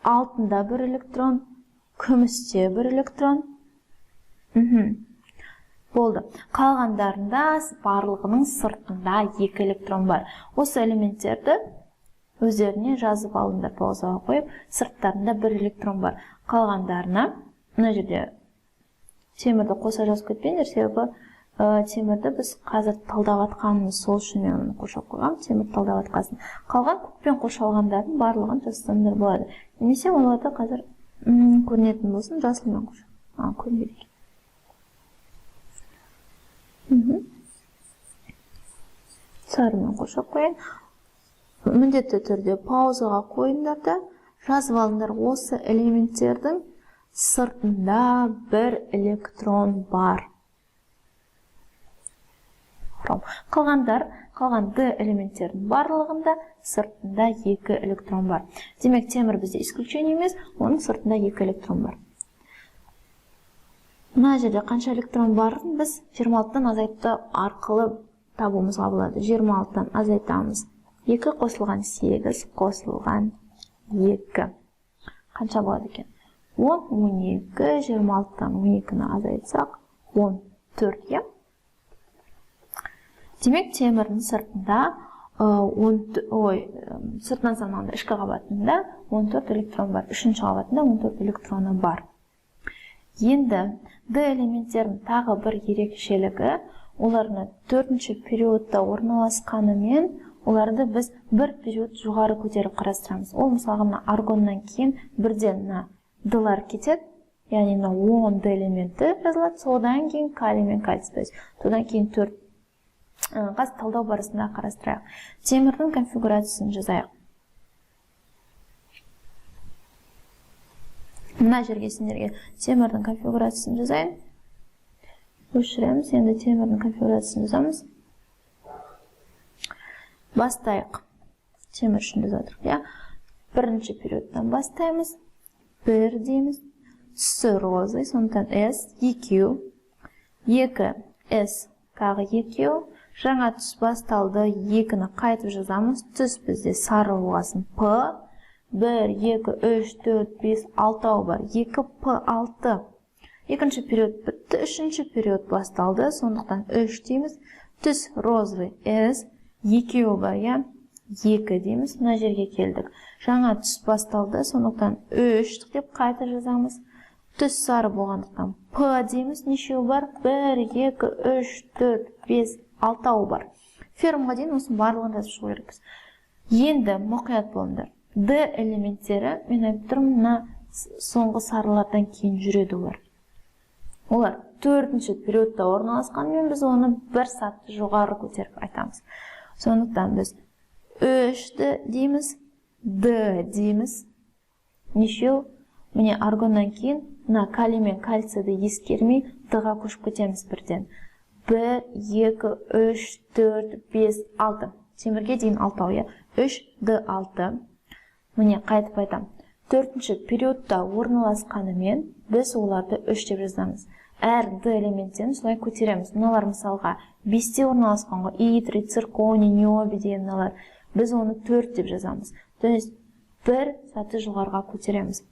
Алтында 1 электрон, күмісте 1 электрон. Болды. Қалғандарында барлығының сыртында 2 электрон бар. Осы элементтерді өздеріне жазып алыңдар, паузаға қойып, сырттарында 1 электрон бар. Қалғандарына мына жерде темірді қоса жазып кетпеңдер, себебі темірді біз қазір талдап атқанымыз, сол үшін мен оны қоршап қойғам, темір талдап атқасын. Қалған көкпен қоршалғандардың барлығын жазсаңдар болады. Немесе оларды қазір көрінетін болсын, жасылмен қоршап. Көрінбейді екен. Сарымен қоршап қояйын. Міндетті түрде паузаға қойыңдар да жазып алыңдар. Осы элементтердің сыртында 1 электрон бар. Хром. Қалған D элементтердің барлығында сыртында 2 электрон бар. Демек, темір бізде исключение емес, оның сыртында 2 электрон бар. Мына жерде қанша электрон барын біз 26-тан азайтты арқылы табуымызға болады. 26-тан азайтамыз 2 қосылған 8 қосылған 2. Қанша болады екен? 10, 12, 26-тан 12-ні азайтсақ, 14, иә? Демек, темірдің сыртында, сыртынан санағанда ішкі қабатында 14 электрон бар. Үшінші қабатында 14 электроны бар. Енді D элементтерінің тағы бір ерекшелігі, олардың төртінші периодта орналасқанымен, оларды біз бір период жоғары көтеріп қарастырамыз. Ол мысалға мына аргоннан кейін бірден мына D-лар кетеді, яғни мына 10 D элементі жазылады, содан кейін калий мен кальций, то есть содан кейін 4. Қазір талдау барысында қарастырайық. Темірдің конфигурациясын жазайық. Мына жерге сендерге темірдің конфигурациясын жазайын. Өшіреміз. Енді темірдің конфигурациясын жазамыз. Бастайық. Темір үшін жазып отырмық, иә? Бірінші периодтан бастаймыз. 1 дейміз. Түсі розовый, сондықтан S 2, 2 S тағы 2. Жаңа түс басталды, 2-ні қайтып жазамыз. Түс бізде сары болғасын П. 1, 2, 3, 4, 5, 6 бар. 2, П, 6. Екінші период бітті, үшінші период басталды, сондықтан 3 дейміз. Түс розовый S, 2 бар, иә? 2 дейміз, мына жерге келдік. Жаңа түс басталды, сондықтан 3 деп қайта жазамыз. Түс сары болғандықтан П дейміз, нешеу бар? 1, 2, 3, 4, 5, 6 бар. Ферумға дейін осының барлығын жазып шығу керекпіз. Енді мұқият болыңдар. D элементтері, мен айтып тұрмын, мына соңғы сарылардан кейін жүреді олар. Олар төртінші периодта орналасқанымен біз оны бір саты жоғары көтеріп айтамыз. Сондықтан біз 3-ті дейміз, D дейміз. Нешеу? Міне аргоннан кейін мына калий мен кальцийді ескермей D-ға көшіп кетеміз бірден. 1, 2, 3, 4, 5, 6. Темірге дейін 6, иә? 3, D, 6. Міне қайтып айтам. Төртінші периодта орналасқанымен біз оларды 3 деп жазамыз. Әр D элементтерін солай көтереміз. Мыналар мысалға 5-те орналасқан ғой. Итрий, цирконий, ниобий деген мыналар. Біз оны 4 деп жазамыз. То есть бір саты жоғарыға көтереміз.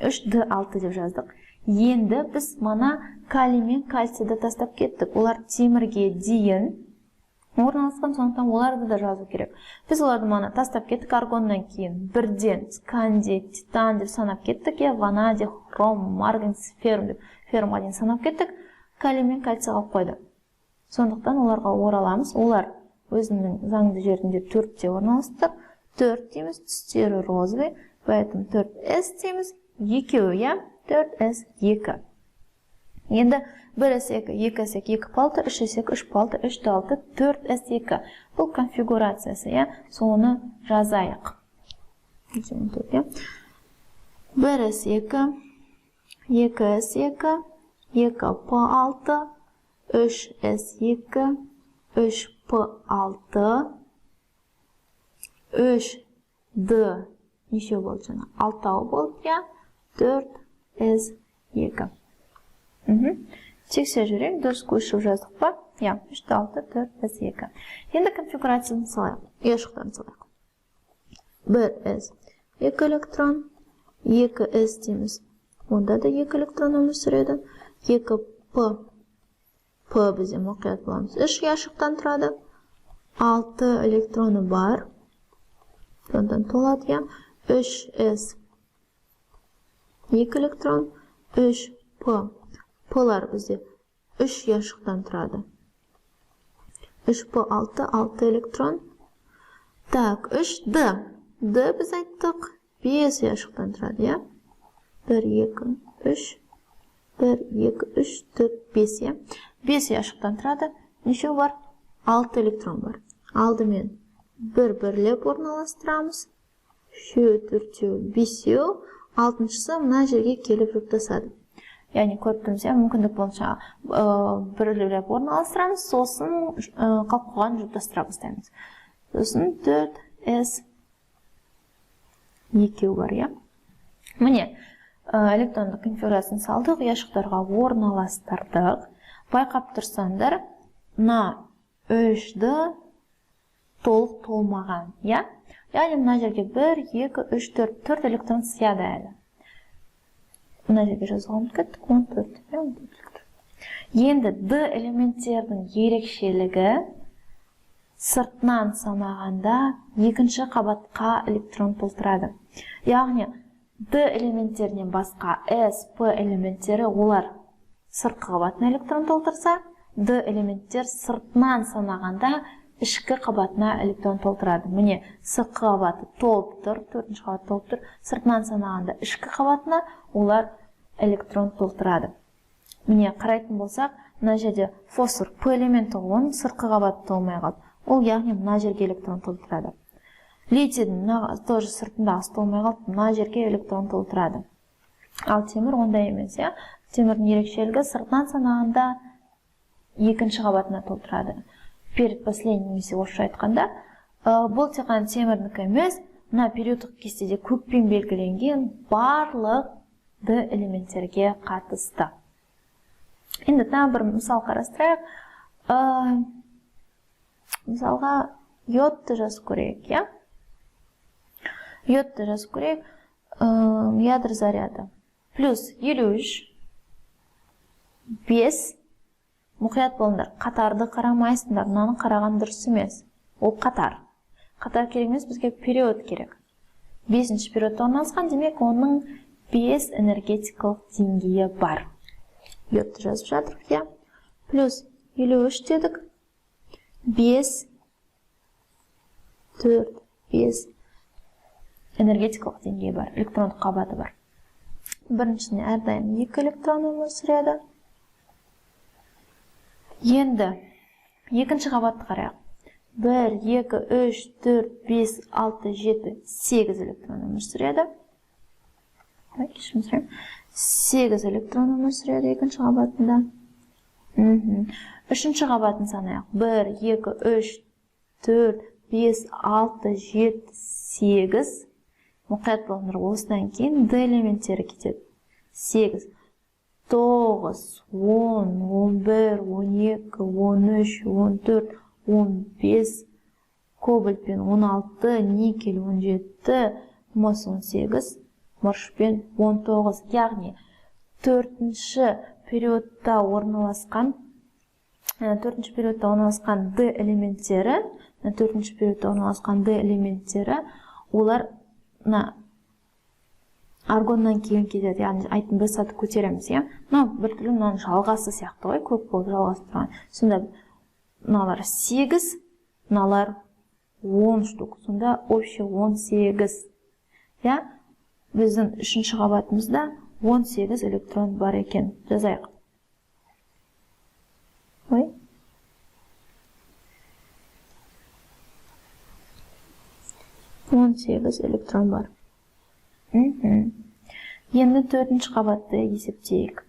3 D 6 деп жаздық. Енді біз мана калий мен кальцийді тастап кеттік. Олар темірге дейін орналасқан, сондықтан оларды да жазу керек. Біз оларды мана тастап кеттік, аргоннан кейін бірден скандий, титан деп санап кеттік, иә, ванадий, хром, марганец, феррум деп феррумға дейін санап кеттік. Калий мен кальций қалып қойды. Сондықтан оларға ораламыз. Олар өзінің заңды жерінде 4-те орналасты. 4 дейміз, түстері розовый, поэтому 4S дейміз, екеуі, иә, 4S 2. Енді 1S2, 2S2, 2P6, 3S2, 3P6, 3D6, 4S2. Бұл конфигурациясы, иә, соны жазайық. 1S2, 2S2, 2P6, 3S2, 3P6, 3D неше болды жаңа? 6 болды, иә, 4S2. Тексеріп жіберейік, дұрыс көшіріп жаздық па? Иә, 3, 6, 4, 2. Енді конфигурацияны салайық, ұяшықтарын салайық. 1S 2 электрон, 2S дейміз. Онда да 2 электрон өмір сүреді. 2P, P бізде мұқият боламыз. 3 ұяшықтан тұрады. 6 электроны бар. Сондықтан толады, иә. 3S 2 электрон, 3P. P-лар бізде 3 ұяшықтан тұрады. 3P 6, 6 электрон. Так, 3D. D біз айттық 5 ұяшықтан тұрады, иә? 1, 2, 3, 1, 2, 3, 4, 5, иә? 5 ұяшықтан тұрады. Нешеу бар? 6 электрон бар. Алдымен бір-бірлеп орналастырамыз. 3, 4, 5, 6-шысы мына жерге келіп жұптасады. Яғни көріп тұрмыз, иә, мүмкіндік бойынша бірлеп орналастырамыз, сосын қалып қойған жұптастыра бастаймыз. Сосын 4S 2 бар, иә. Міне, электрондық конфигурациясын салдық, ұяшықтарға орналастырдық. Байқап тұрсаңдар, мына 3D толық толмаған, иә? Яғни мына жерге 1, 2, 3, 4, 4 электрон сияды әлі. Мына жерге жазуға ұмытып кеттік, 14, иә, 14 электрон. Енді D элементтердің ерекшелігі сыртынан санағанда екінші қабатқа электрон толтырады. Яғни D элементтерінен басқа S, P элементтері олар сыртқы қабатына электрон толтырса, D элементтер сыртынан санағанда ішкі қабатына электрон толтырады. Міне, сыртқы қабаты толып тұр, төртінші қабат толып тұр. Сыртынан санағанда ішкі қабатына олар электрон толтырады. Міне, қарайтын болсақ, мына жерде фосфор П элементі, оның сыртқы қабаты толмай қалды. Ол яғни мына жерге электрон толтырады. Литийдің мына тоже сыртындағысы толмай қалды, мына жерге электрон толтырады. Ал темір ондай емес, иә? Темірдің ерекшелігі сыртынан санағанда екінші қабатына толтырады. Передпоследний немесе орысша айтқанда, бұл тек қана темірдікі емес, мына периодтық кестеде көкпен белгіленген барлық D элементтерге қатысты. Енді тағы бір мысал қарастырайық. Мысалға йодты жазып көрейік, иә? Йодты жазып көрейік. Ядро заряды плюс 53, 5. Мұқият болыңдар, қатарды қарамайсыңдар, мынаны қараған дұрыс емес. Ол қатар. Қатар керек емес, бізге период керек. 5-ші периодта орналасқан, демек оның 5 энергетикалық деңгейі бар. Йодты жазып жатырмық, иә? Плюс 53 дедік. 5, 4, 5 энергетикалық деңгейі бар, электрондық қабаты бар. Біріншісіне әрдайым 2 электрон өмір сүреді. Енді екінші қабатты қарайық. 1, 2, 3, 4, 5, 6, 7, 8 электрон өмір сүреді. 8 электрон өмір сүреді екінші қабатында. Үшінші қабатын санайық. 1, 2, 3, 4, 5, 6, 7, 8. Мұқият болыңдар, осыдан кейін D элементтері кетеді. 8, 9, 10, 11, 12, 13, 14, 15, кобальтпен 16, никель 17, мыс 18, мырышпен 19. Яғни төртінші периодта орналасқан, D элементтері, төртінші периодта орналасқан D элементтері, олар мына аргоннан кейін кетеді. Яғни айттым, бір саты көтереміз, иә? Мынау бір түрлі мынаның жалғасы сияқты ғой, көп болып жалғасып тұрған. Сонда мыналар 8, мыналар 10 штук. Сонда общий 18. Иә? Біздің үшінші қабатымызда 18 электрон бар екен. Жазайық. Ой. 18 электрон бар. Енді төртінші қабатты есептейік.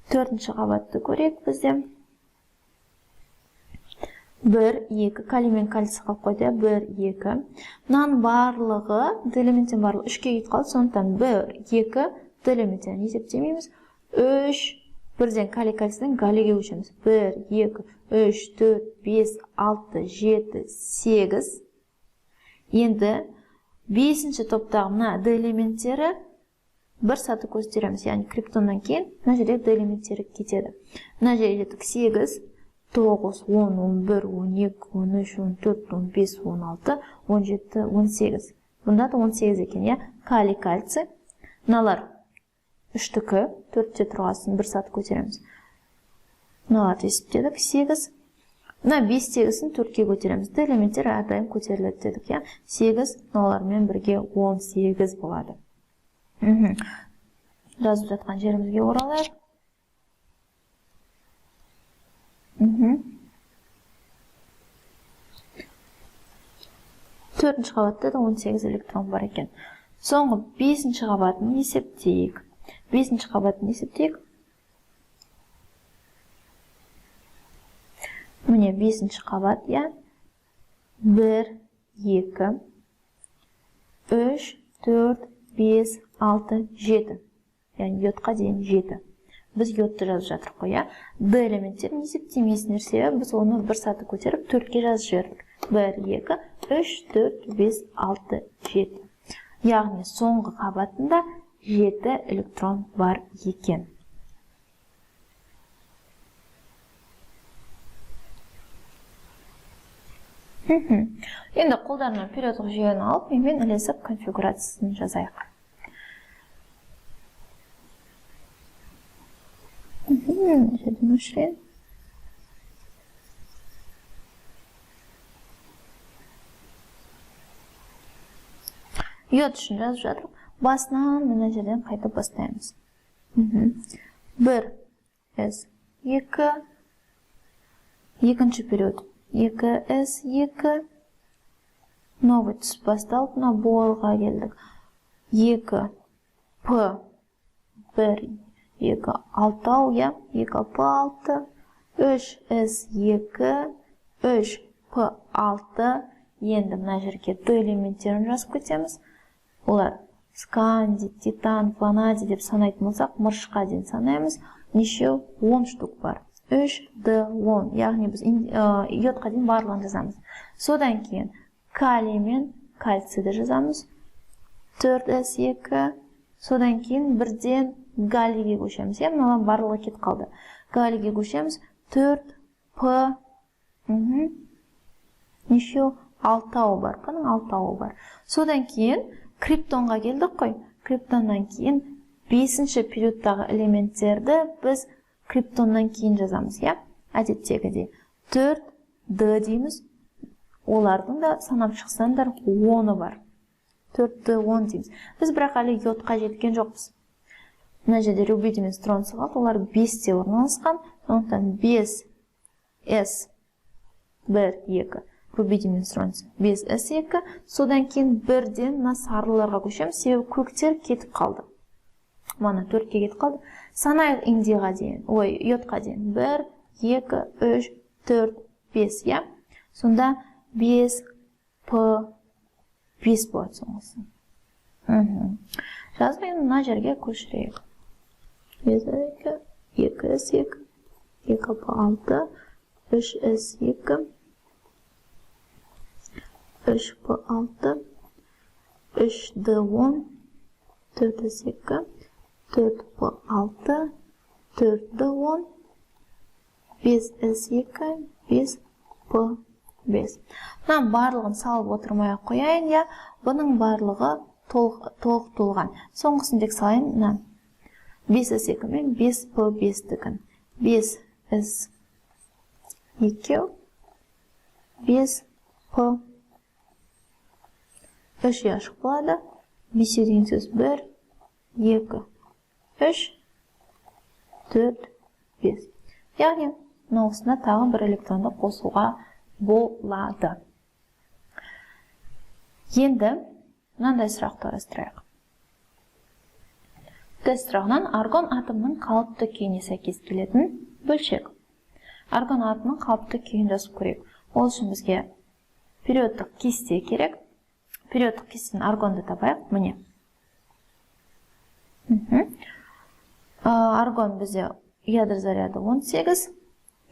Төртінші қабатты көрейік бізде. 1, 2, калий мен кальций қалып қойды. 1, 2. Мынаның барлығы, D элементтен барлығы 3-ке кетіп қалды. Сондықтан 1, 2, D элементтерін есептемейміз. 3, бірден калий кальцийден галлийге көшеміз. 1, 2, 3, 4, 5, 6, 7, 8. Енді 5-ші топтағы мына D элементтері бір саты көтереміз. Яғни криптоннан кейін мына жерде D элементтері кетеді. Мына жерге жеттік 8, 9, 10, 11, 12, 13, 14, 15, 16, 17, 18. Бұнда да 18 екен, иә? Калий, кальций. Мыналар үштікі, 4-те тұрғасын бір саты көтереміз. Мыналарды есептедік, 8. Мына 5-тегісін 4-ке көтереміз. Д элементтер әрдайым көтеріледі дедік, иә? 8, мыналармен бірге 18 болады. Жазып жатқан жерімізге оралайық. Төртінші қабатта да 18 электрон бар екен. Соңғы 5-ші қабатын есептейік. 5-ші қабатын есептейік. Міне 5-ші қабат, иә? 1, 2, 3, 4, 5, 6, 7. Яғни йодқа дейін 7. Біз йодты жазып жатырық қой, иә? Д элементтерін есептемейсіңдер, себебі біз оны бір саты көтеріп 4-ке жазып жібердік. 1, 2, 3, 4, 5, 6, 7. Яғни соңғы қабатында 7 электрон бар екен. Енді қолдарына периодтық жүйені алып, менімен ілесіп конфигурациясын жазайық. Жерден өшірейін. Йод үшін жазып жатырмық. Басынан мына жерден қайтып бастаймыз. 1 С 2, екінші период 2 С 2, новый түс басталып, мына борға келдік. 2 П 1, 2, 6, иә, 2 П 6, 3 С 2, 3 П 6. Енді мына жерге Д элементтерін жазып кетеміз. Олар сканди, титан, ванадий деп санайтын болсақ, мырышқа дейін санаймыз. Нешеу? 10 штук бар. 3, Д, 10. Яғни біз йодқа дейін барлығын жазамыз. Содан кейін калий мен кальцийді жазамыз. 4 С 2. Содан кейін бірден галлийге көшеміз. Мыналар барлығы кетіп қалды. Галлийге көшеміз. 4 П нешеу? 6 бар. П-ның 6 бар. Содан кейін криптонға келдік қой. Криптоннан кейін 5-ші периодтағы элементтерді біз криптоннан кейін жазамыз, иә? Әдеттегідей 4 Д дейміз. Олардың да санап шықсаңдар 10-ы бар. 4 Д 10 дейміз. Біз бірақ әлі йодқа жеткен жоқпыз. Мына жерде рубидий мен стронций қалды. Олар 5-те орналасқан. Сондықтан 5 С 1, 2. Рубидий мен стронций 5 С 2. Содан кейін бірден мына сарыларға көшеміз, себебі көктер кетіп қалды. Мана 4-ке кетіп қалды. Санайық индийға дейін, ой, йодқа дейін. 1, 2, 3, 4, 5, иә? Сонда 5 П 5 болады соңғысы. Жазып енді мына жерге көшірейік. 5 2, 2 С 2, 2 П 6, 3 С 2, 3 П 6, 3 Д 10, 4 С 2, 4 П 6, 4 Д 10, 5 С 2, 5 П 5. Мына барлығын салып отырмай ақ қояйын, иә? Бұның барлығы толық толған. Соңғысын тек салайын, мына 5 С 2 мен 5 П 5-тікін. 5 С 2, 5 П 3 ұяшық болады. 5 деген сөз 1, 2, 3, 4, 5. Яғни, мынауысына тағы бір электронды қосуға болады. Енді мынандай сұрақты қарастырайық. Тест сұрағынан аргон атомының қалыпты күйіне сәйкес келетін бөлшек. Аргон атомының қалыпты күйін жазып көрейік. Ол үшін бізге периодтық кесте керек. Периодтық кестеден аргонды табайық. Міне. Аргон бізде ядро заряды 18,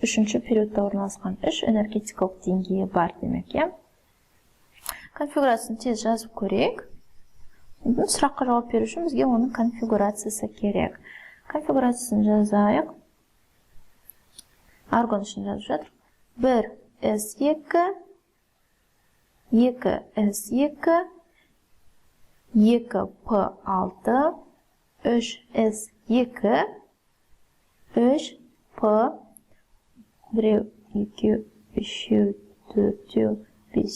үшінші периодта орналасқан 3 энергетикалық деңгейі бар демек, иә? Конфигурациясын тез жазып көрейік. Сұраққа жауап беру үшін бізге оның конфигурациясы керек. Конфигурациясын жазайық. Аргон үшін жазып жатыр. 1 С 2, 2 С 2, 2 П 6, 3 С 2, 3 П 1, 2, 3, 4, 5,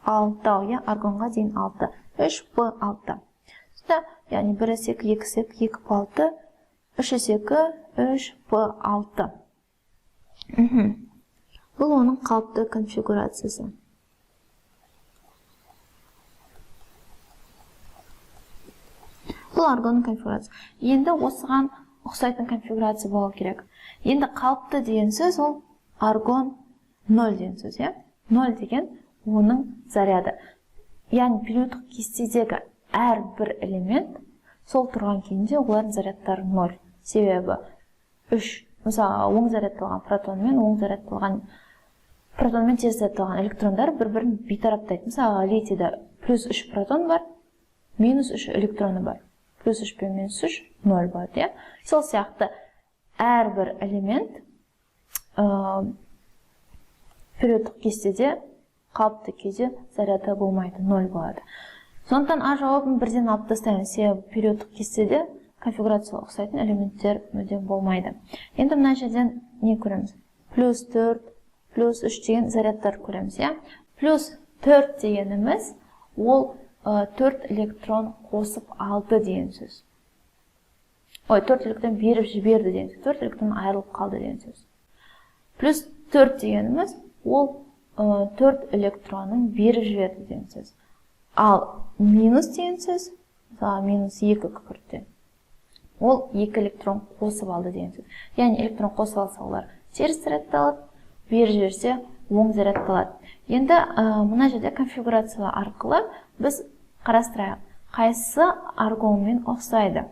6, иә, аргонға дейін 6. 3 П 6. Сонда, яғни 1 С 2, 2 С 2, 2 П 6, 3 С 2, 3 П 6. Бұл оның қалыпты конфигурациясы. Бұл аргонның конфигурациясы. Енді осыған ұқсайтын конфигурация болу керек. Енді қалыпты деген сөз ол аргон 0 деген сөз, иә? 0 деген оның заряды. Яғни периодтық кестедегі әрбір элемент сол тұрған күйінде олардың зарядтары 0. Себебі 3, мысалы, оң зарядталған протон мен оң зарядталған Протонмен теріс зарядталған электрондар бір-бірін бейтараптайды. Мысалы, литийда плюс 3 протон бар, минус 3 электроны бар. Плюс 3 пен минус 3 0 болады, иә? Сол сияқты әрбір элемент периодтық кестеде қалыпты күйде заряды болмайды, 0 болады. Сондықтан А жауабын бірден алып тастаймыз, себебі периодтық кестеде конфигурация ұқсайтын элементтер мүлдем болмайды. Енді мына жерден не көреміз? Плюс 4, плюс 3 деген зарядтар көреміз, иә? Плюс 4 дегеніміз ол 4 электрон қосып алды деген сөз. Ой, 4 электрон беріп жіберді деген сөз. 4 электрон айырылып қалды деген сөз. Плюс 4 дегеніміз ол 4 электронын беріп жіберді деген сөз. Ал минус деген сөз, мысалы, минус 2 күкірттен, ол 2 электрон қосып алды деген сөз. Яғни электрон қосып алса, олар теріс зарядталады, беріп жіберсе, оң зарядталады. Енді мына жерде конфигурация арқылы біз қарастырайық, қайсысы аргонмен ұқсайды.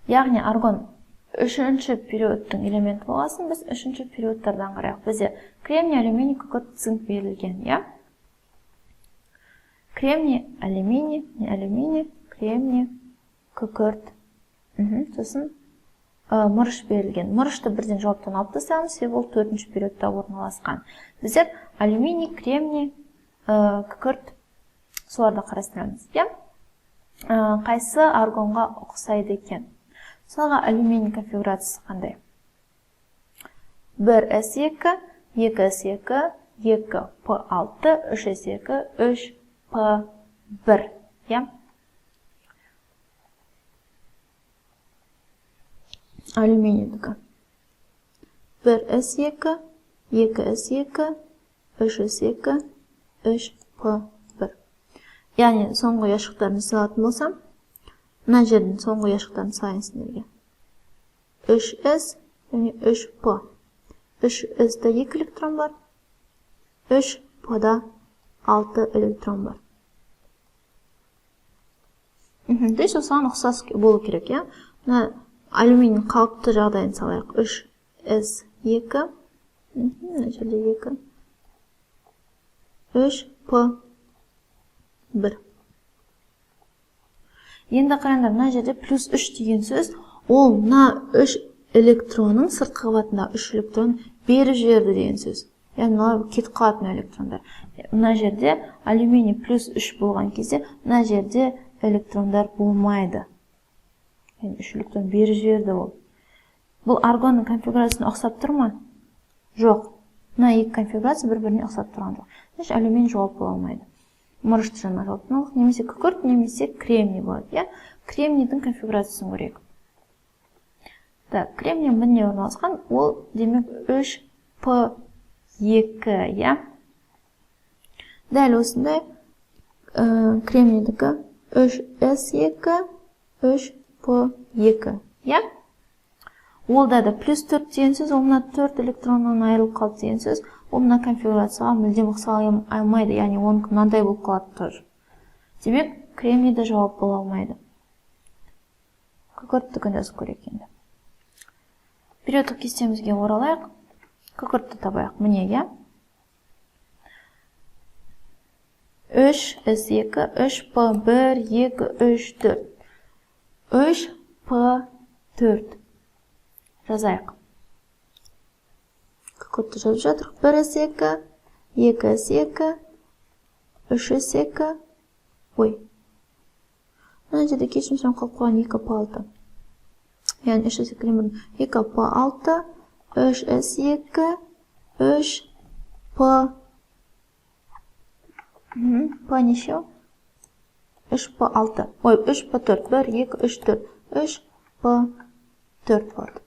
Яғни аргон үшінші периодтың элементі болғасын, біз үшінші периодтардан қарайық. Бізде кремний, алюминий, күкірт, цинк берілген, иә? Кремний, алюминий, не алюминий, кремний, күкірт, сосын мырыш берілген. Мырышты бірден жауаптан алып тастаймыз, себебі ол төртінші периодта орналасқан. Біздер алюминий, кремний, күкірт, соларды қарастырамыз, иә? Қайсы аргонға ұқсайды екен? Мысалға, алюминий конфигурациясы қандай? 1 С2, 2 С2, 2 П6, 3 С2, 3 П1, иә? Алюминийдікі. 1 С2, 2 С2, 3 С2, 3 П1. Яғни соңғы ұяшықтарын салатын болсам, мына жердің соңғы ұяшықтарын салайын сіздерге. 3 С және 3 П. 3 С-да 2 электрон бар, 3 П-да 6 электрон бар. То есть осыған ұқсас болу керек, иә? Мына алюминий қалыпты жағдайын салайық. 3 С 2, мына жерде 2, 3 П 1. Енді қараңдар, мына жерде плюс 3 деген сөз, ол мына 3 электронның сыртқы қабатындағы 3 электрон беріп жіберді деген сөз. Яғни мыналар кетіп қалатын электрондар. Мына жерде алюминий плюс 3 болған кезде мына жерде электрондар болмайды. Яғни 3 электрон беріп жіберді ол. Бұл аргонның конфигурациясына ұқсап тұр ма? Жоқ. Мына екі конфигурация бір-біріне ұқсап тұрған жоқ. Значит, алюминий жауап бола алмайды. Мырышты жаңа жауаптан алдық. Немесе күкірт, немесе кремний болады, иә? Кремнийдің конфигурациясын көрейік. Так, кремний міне орналасқан, ол демек 3 П 2, иә? Дәл осындай кремнийдікі 3 С 2, 3 П 2, иә? Ол да плюс 4 деген сөз, ол мына 4 электроннан айырылып қалды деген сөз, ол мына конфигурацияға мүлдем ұқсай алмайды, яғни онікі мынандай болып қалады тоже. Демек, кремний де жауап бола алмайды. Күкірттікін жазып көрейік енді. Периодтық кестемізге оралайық. Күкіртті табайық. Міне, иә? 3 С2, 3 П1, 2, 3, 4. 3 П4. Жазайық. Күкіртті жазып жатырық. 1 С2, 2 С2, 3 С2. Ой. Мына жерде кешірім сұрап қалып қойған 2 П6. Яғни 3 С2 2 П6, 3 С2, 3 П. П неше? 3 П6. Ой, 3 П4. 1, 2, 3, 4. 3 П4 болады.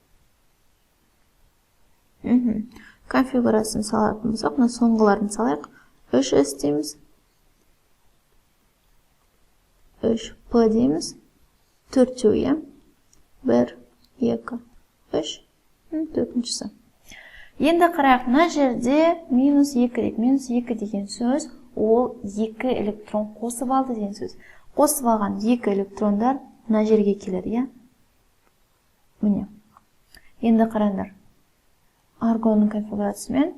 Конфигурациясын салатын болсақ, мына соңғыларын салайық. 3 С дейміз, 3 П дейміз, төртеу, иә? 1, 2, 3, төртіншісі. Енді қарайық, мына жерде минус 2 дейді. Минус 2 деген сөз, ол 2 электрон қосып алды деген сөз. Қосып алған 2 электрондар мына жерге келеді, иә? Міне. Енді қараңдар. Аргонның конфигурациясы мен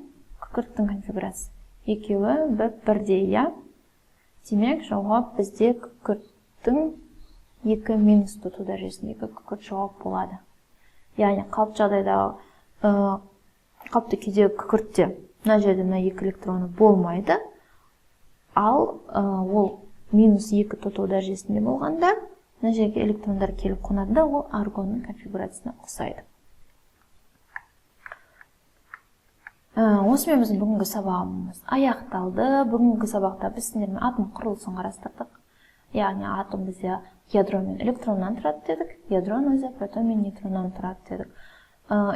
Күкірттің конфигурациясы. Екеуі бірдей, иә? Демек, жауап бізде күкірттің 2 минус тоту дәрежесіндегі күкірт жауап болады. Яғни қалыпты жағдайдағы, қалыпты күйдегі күкіртте мына жерде мына 2 электроны болмайды, ал ол минус 2 тоту дәрежесінде болғанда мына жерге электрондар келіп қонады да, ол аргонның конфигурациясына ұқсайды. Осымен біздің бүгінгі сабағымыз аяқталды. Бүгінгі сабақта біз сіздермен атом құрылысын қарастырдық. Яғни атом бізде ядро мен электроннан тұрады дедік, ядроның өзі протон мен нейтроннан тұрады дедік.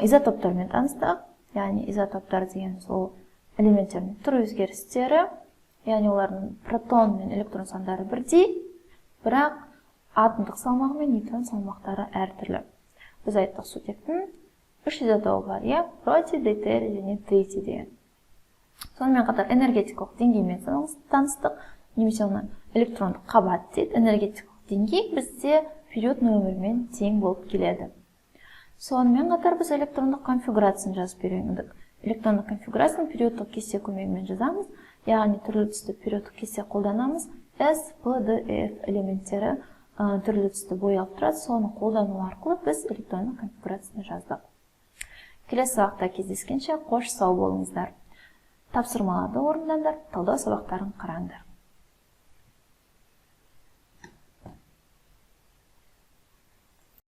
Изотоптармен таныстық. Яғни изотоптар дегеніміз ол элементтердің түр өзгерістері, яғни олардың протон мен электрон сандары бірдей, бірақ атомдық салмағы мен нейтрон салмақтары әртүрлі. Біз айттық, сутектің 3 изотопы бар, иә, протий, дейтерий және тритий деген. Сонымен қатар энергетикалық деңгеймен таныстық, немесе оны электрондық қабат дейді. Энергетикалық деңгей бізде период нөмірімен тең болып келеді. Сонымен қатар біз электрондық конфигурацияны жазып үйрендік. Электрондық конфигурацияны периодтық кесте көмегімен жазамыз, яғни түрлі түсті периодтық кесте қолданамыз. S, P, D, F элементтері түрлі түсті боялып тұрады. Соны қолдану арқылы біз электрондық конфигурацияны жаздық. Келесі сабақта кездескенше қош сау болыңыздар. Тапсырмаларды орындаңдар, талдау сабақтарын қараңдар.